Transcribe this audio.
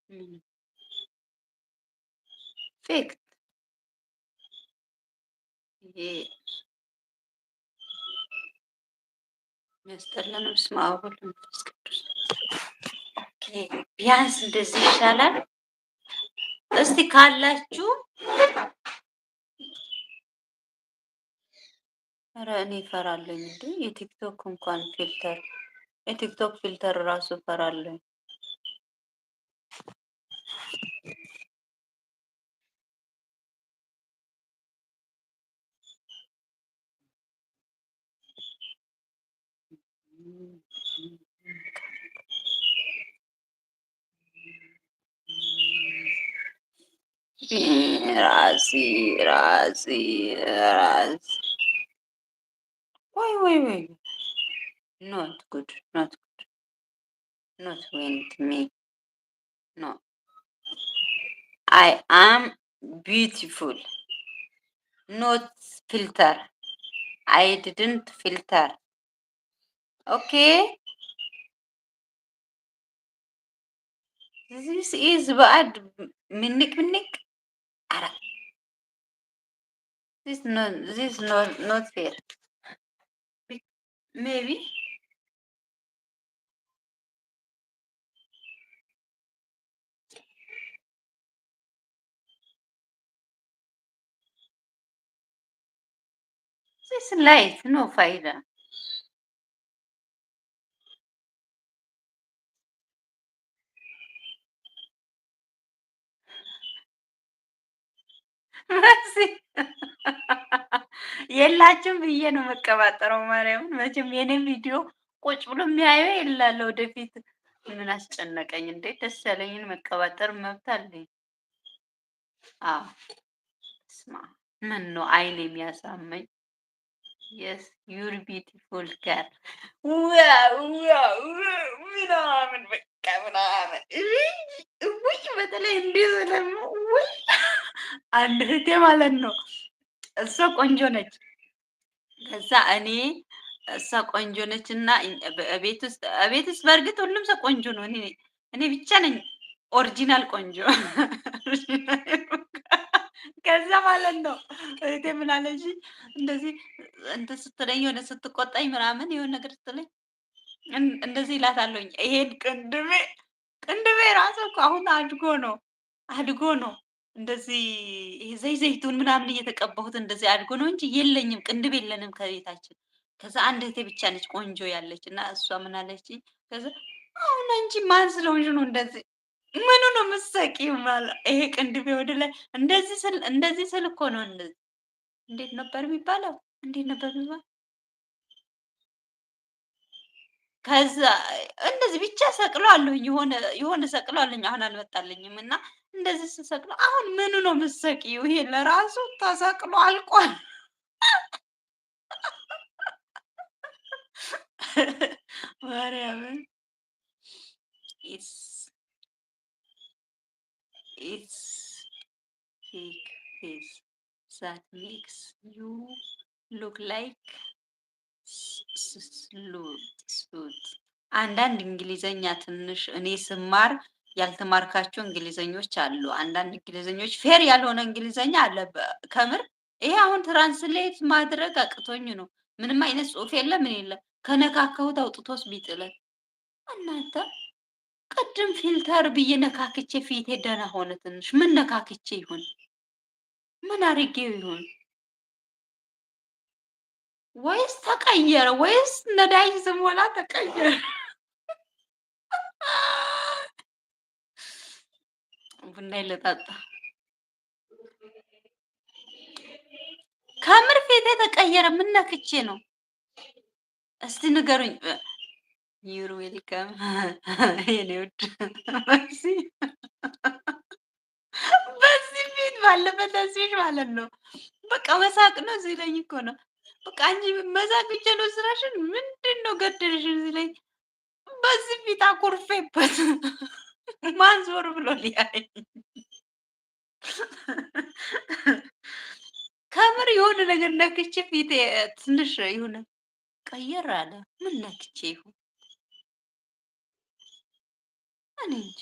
ምንም fake ይሄ የሚያስጠላ ነው። በስመ አብ ወወልድ ወመንፈስ ቅዱስ። Okay፣ ቢያንስ እንደዚህ ይሻላል። እስቲ ካላችሁ፣ ኧረ እኔ እፈራለሁኝ እንዴ! የቲክቶክ እንኳን filter፣ የቲክቶክ filter ራሱ እፈራለሁኝ። ራሲ ራሲ ራሲ፣ ወይ ወይ ወይ፣ not good, not good, not want me, no. I am beautiful, not filter. I didn't filter, okay? This is bad. ምንቅ ምንቅ፣ ኧረ this not fair. Maybe this light no ፋይዳ። መሲ የላችሁም ብዬ ነው መቀባጠረው። ማርያምን መቼም የኔን ቪዲዮ ቁጭ ብሎ የሚያየው የላለ። ወደፊት ምን አስጨነቀኝ እንዴ? ደስ ያለኝን መቀባጠር መብት አለኝ። አዎ፣ ስማ፣ ምን ነው አይን የሚያሳመኝ? Yes, you're beautiful girl ምናምን በቃ ምናምን። ውይ፣ በተለይ እንዲህ ስለሙ፣ ውይ፣ አንድ እህቴ ማለት ነው፣ እሷ ቆንጆ ነች። ከዛ እኔ እሷ ቆንጆ ነች እና ቤት ውስጥ በእርግጥ ሁሉም ሰው ቆንጆ ነው። እኔ ብቻ ነኝ original ቆንጆ። ከዛ ማለት ነው እህቴ ምን አለች፣ እንደዚህ እንትን ስትለኝ፣ የሆነ ስትቆጣኝ ምናምን፣ የሆነ ነገር ስትለኝ እንደዚህ እላታለሁኝ። ይሄን ቅንድቤ ራሱ እኮ አሁን አድጎ ነው እንደዚህ ይሄ ዘይቱን ምናምን እየተቀባሁት እንደዚህ አድጎ ነው እንጂ የለኝም፣ ቅንድብ የለንም ከቤታችን። ከዛ አንድ እህቴ ብቻ ነች ቆንጆ ያለች እና እሷ ምን አለችኝ? ከዛ አሁን አንቺ ማን ስለሆንሽ ነው እንደዚህ፣ ምኑ ነው የምትሰቂው? ማለት ይሄ ቅንድቤ ወደ ላይ እንደዚህ ስል እኮ ነው እንደዚህ፣ እንዴት ነበር የሚባለው? እንዴት ነበር የሚባለው? ከዛ እንደዚህ ብቻ ሰቅለዋለሁኝ፣ የሆነ ሰቅለዋለሁኝ፣ አሁን አልመጣልኝም እና እንደዚህ ስሰቅለው አሁን ምኑ ነው የምትሰቂው? ይሄ ለራሱ ተሰቅሎ አልቋል። ማርያምን፣ it's fake face that makes you look like slut። አንዳንድ እንግሊዘኛ ትንሽ እኔ ስማር ያልተማርካቸው እንግሊዘኞች አሉ። አንዳንድ እንግሊዘኞች fair ያልሆነ እንግሊዘኛ አለ። ከምር ይሄ አሁን translate ማድረግ አቅቶኝ ነው። ምንም አይነት ጽሑፍ የለ፣ ምን የለ። ከነካካሁት አውጥቶስ ቢጥለን እናንተ። ቅድም filter ብዬ ነካክቼ ፊቴ ደህና ሆነ ትንሽ። ምን ነካክቼ ይሁን? ምን አድርጌው ይሁን? ወይስ ተቀየረ? ወይስ ነዳጅ ስሞላ ተቀየረ? ቡና ይለጣጣ። ከምር ፊቴ ተቀየረ። ምን ነክቼ ነው? እስቲ ንገሩኝ። You're welcome የኔ ውድ መሲ። በዚህ ፊት ባለበት ተስፊሽ ማለት ነው። በቃ መሳቅ ነው ሲለኝ እኮ ነው። በቃ አንቺ መሳቅ ብቻ ነው ስራሽን። ምንድን ነው ገደልሽን ሲለኝ በዚህ ፊት አኩርፌበት ማን ዞር ብሎ ሊያይ? ከምር የሆነ ነገር ነክቼ ፊቴ ትንሽ የሆነ ቀየር አለ። ምን ነክቼ ይሁን? እኔ እንጃ።